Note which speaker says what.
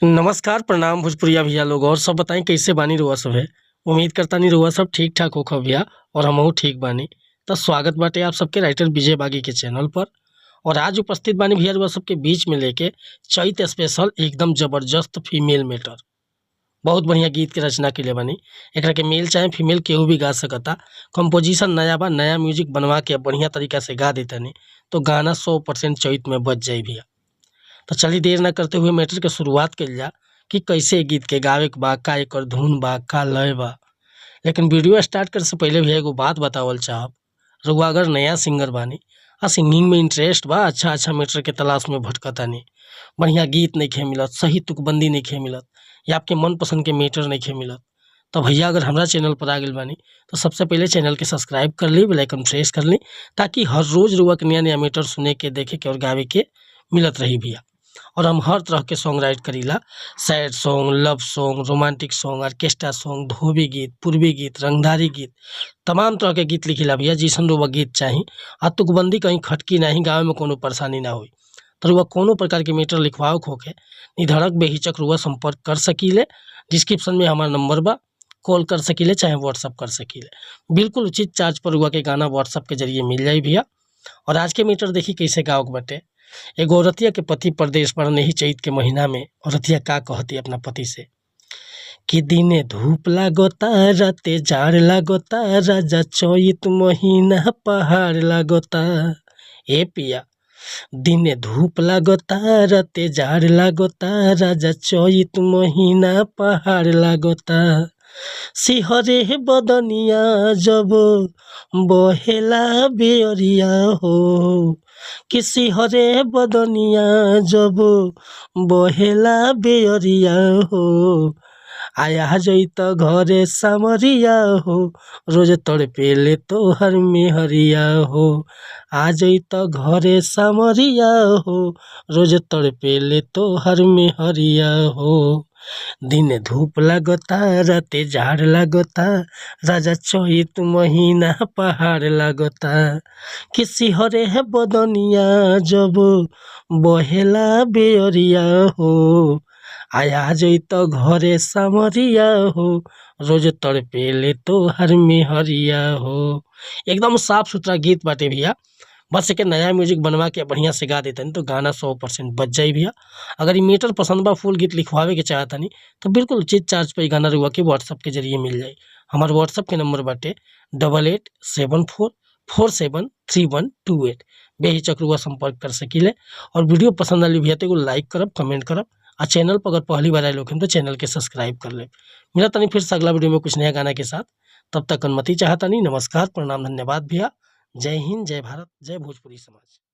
Speaker 1: नमस्कार, प्रणाम भोजपुरिया भैया लोग। और सब बताई कैसे बानी रउआ सभे। उम्मीद करतानी रउआ सब ठीक ठाक होखब भैया और हमहू ठीक बानी। तो स्वागत बाटे आप सबके राइटर विजय बागी के चैनल पर। और आज उपस्थित बानी भैया रउआ सबके बीच में लेके चैत स्पेशल एकदम जबरदस्त फीमेल मैटर। बहुत बढ़िया गीत के रचना कइले बानी। एकरा के मेल चाहे फीमेल केहू भी गा सकता। कंपोजिशन नया बा, नया म्यूजिक बनवा के बढ़िया तरीका से गा देतानी तो गाना 100% चैत में बज जाई भैया। तो चलिए देर ना करते हुए मैटर के शुरुआत कइल जा कि कैसे गीत के गावे के बा, का एकर धुन बा, का लय बा। लेकिन वीडियो स्टार्ट करे से पहले भैया एगो बात बतावल चाहब। रउआ अगर नया सिंगर बानी आ सिंगिंग में इंटरेस्ट बा, अच्छा अच्छा मैटर के तलाश में भटकतानी, बढ़िया गीत नइखे मिलत, सही तुकबंदी नइखे मिलत या आपके मनपसंद के मैटर नइखे मिलत, तो भैया अगर हमरा चैनल पर आ गइल बानी तो सबसे पहले चैनल के सब्सक्राइब कर ली, बेल आइकन प्रेस कर ली ताकि हर रोज़ रउआ के नया नया मैटर सुने के, देखे के और गावे के मिलत रही भैया। और हम हर तरह के सॉन्ग राइट करीला, sad song, love song, romantic song, orchestra song, धोबी गीत, पूर्वी गीत, रंगदारी गीत, तमाम तरह के गीत लिखिला भैया। जैसन रउआ गीत चाही आ तुकबंदी कहीं खटकी नाही, गावे में कोनो परेशानी ना होई। तो रउआ कोनो प्रकार के मैटर लिखवावे के होखे निधड़क बेहिचक रउआ संपर्क कर सकीले। डिस्क्रिप्शन में हमार नंबर बा, कॉल कर सकीले चाहे व्हाट्सअप कर सकीले। बिल्कुल उचित चार्ज पर रउआ के गाना व्हाट्सअप के जरिए मिल जाई भैया। और आज के मैटर देखी कैसे गावे के बाटे। एगो औरतिया के पति परदेश पर ही चैत के महीना में औरतिया का कहती अपना पति से कि दिने धूप लागता, राते जाड़ लागता, राजा चैत महीना पहाड़ लागता। ए पिया, दिने धूप लागता, राते जाड़ लागता, राजा चैत महीना पहाड़ लागता। सिहरे बदनिया जब बहेला बेअरिया हो, कि सिहरे बदनिया जब बहेला बेअरिया हो, आया जैत घरे सामरिया हो, रोज तड़पेले तोहर मेहरिया हो, आ जैत घरे सामरिया हो, रोज तड़पेले तोहर मेहरिया हो। दिन धूप लागता, राते जाड़ लागता, राजा चैत महीना पहाड़ लागता। कि सिहरे है बदनिया जब बहेला बेअरिया हो, आया जैत घरे सामरिया हो, रोज तड़पेले तोहर मेहरिया हो। एकदम साफ सुथरा गीत बाटे भैया। बस एके नया म्यूजिक बनवा के बढ़िया से गा देतनी तो गाना 100% बज जाई भैया। अगर ये मैटर पसंद बा, फुल गीत लिखवावे के चाहतनी तो बिल्कुल उचित चार्ज पर गाना रउआ के व्हाट्सअप के जरिए मिल जाई। हमार व्हाट्सअप के नंबर बाटे 8874473128। बेहिचक रउआ संपर्क कर सकीले। और वीडियो पसंद आली भैया तो एगो लाइक करब, कमेंट करब आ चैनल पर अगर पहली बार आए होखिन तो चैनल के सब्सक्राइब कर लेब। मिलत तनी फिर से अगला वीडियो में कुछ नया गाना के साथ। तब तक अनुमति चाहतानी। नमस्कार, प्रणाम, धन्यवाद भैया। जय हिंद, जय भारत, जय भोजपुरी समाज।